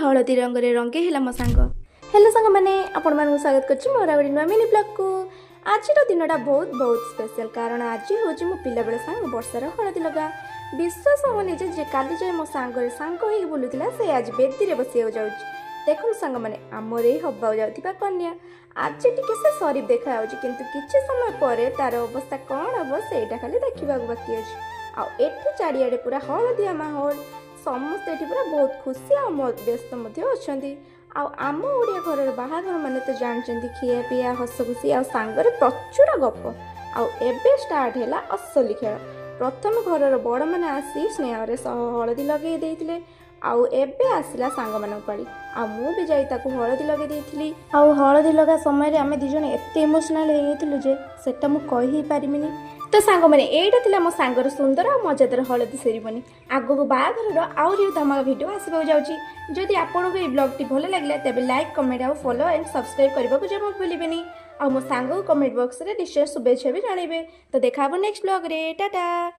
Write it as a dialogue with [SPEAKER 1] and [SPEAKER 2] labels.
[SPEAKER 1] ହଳଦୀ ରଙ୍ଗରେ ରଙ୍ଗେଇ ହେଲା ମୋ ସାଙ୍ଗ। ହ୍ୟାଲୋ ସାଙ୍ଗମାନେ, ଆପଣମାନଙ୍କୁ ସ୍ୱାଗତ କରୁଛି ମୋର ଆଉ ଗୋଟେ ନୂଆ ମିନି ବ୍ଲଗ୍କୁ। ଆଜିର ଦିନଟା ବହୁତ ବହୁତ ସ୍ପେଶାଲ, କାରଣ ଆଜି ହେଉଛି ମୋ ପିଲାବେଳ ସାଙ୍ଗ ବର୍ଷାର ହଳଦୀ ଲଗା। ବିଶ୍ୱାସ ହେଉନି ଯେ ଯେ କାଲି ଯାଏ ମୋ ସାଙ୍ଗରେ ସାଙ୍ଗ ହେଇକି ବୁଲୁଥିଲା, ସେ ଆଜି ବେଦିରେ ବସିବାକୁ ଯାଉଛି। ଦେଖନ୍ତୁ ସାଙ୍ଗମାନେ, ଆମର ଏଇ ହବାକୁ ଯାଉଥିବା କନ୍ୟା। ଆଜି ଟିକେ ସେ ସରିଫ ଦେଖାଯାଉଛି, କିନ୍ତୁ କିଛି ସମୟ ପରେ ତାର ଅବସ୍ଥା କ'ଣ ହେବ, ସେଇଟା ଖାଲି ଦେଖିବାକୁ ବାକି ଅଛି। ଆଉ ଏଠି ଚାରିଆଡ଼େ ପୁରା ହଳଦିଆ ମାହୋଲ। ସମସ୍ତେ ଏଠି ପୁରା ବହୁତ ଖୁସି ଆଉ ବ୍ୟସ୍ତ ମଧ୍ୟ ଅଛନ୍ତି। ଆଉ ଆମ ଓଡ଼ିଆ ଘରର ବାହାଘର ମାନେ ତ ଜାଣିଛନ୍ତି, ଖିଆ ପିଆ, ହସ ଖୁସି ଆଉ ସାଙ୍ଗରେ ପ୍ରଚୁର ଗପ। ଆଉ ଏବେ ଷ୍ଟାର୍ଟ ହେଲା ଅସଲି ଖେଳ। ପ୍ରଥମେ ଘରର ବଡ଼ମାନେ ଆସି ସ୍ନେହରେ ସହ ହଳଦୀ ଲଗେଇ ଦେଇଥିଲେ, ଆଉ ଏବେ ଆସିଲା ସାଙ୍ଗମାନଙ୍କ ପାଳି। ଆଉ ମୁଁ ବି ଯାଇ ତାକୁ ହଳଦୀ ଲଗେଇ ଦେଇଥିଲି। ଆଉ ହଳଦୀ ଲଗା ସମୟରେ ଆମେ ଦୁଇ ଜଣ ଏତେ ଇମୋସନାଲ୍ ହେଇଯାଇଥିଲୁ ଯେ ସେଟା ମୁଁ କହି ପାରିବିନି। ତ ସାଙ୍ଗମାନେ, ଏଇଟା ଥିଲା ମୋ ସାଙ୍ଗର ସୁନ୍ଦର ଆଉ ମଜାଦାର ହଳଦୀ ସେରିମନି। ଆଗକୁ ବାହାଘରର ଆହୁରି ଧମାକା ଭିଡ଼ିଓ ଆସିବାକୁ ଯାଉଛି। ଯଦି ଆପଣଙ୍କୁ ଏଇ ବ୍ଲଗ୍ଟି ଭଲ ଲାଗିଲା, ତେବେ ଲାଇକ୍, କମେଣ୍ଟ ଆଉ ଫଲୋ ଆଣ୍ଡ ସବସ୍କ୍ରାଇବ୍ କରିବାକୁ ଜମା ଭୁଲିବେନି। ଆଉ ମୋ ସାଙ୍ଗକୁ କମେଣ୍ଟ ବକ୍ସରେ ନିଶ୍ଚୟ ଶୁଭେଚ୍ଛା ବି ଜଣାଇବେ। ତ ଦେଖା ହେବ ନେକ୍ସଟ ବ୍ଲଗ୍ରେ। ଟାଟା।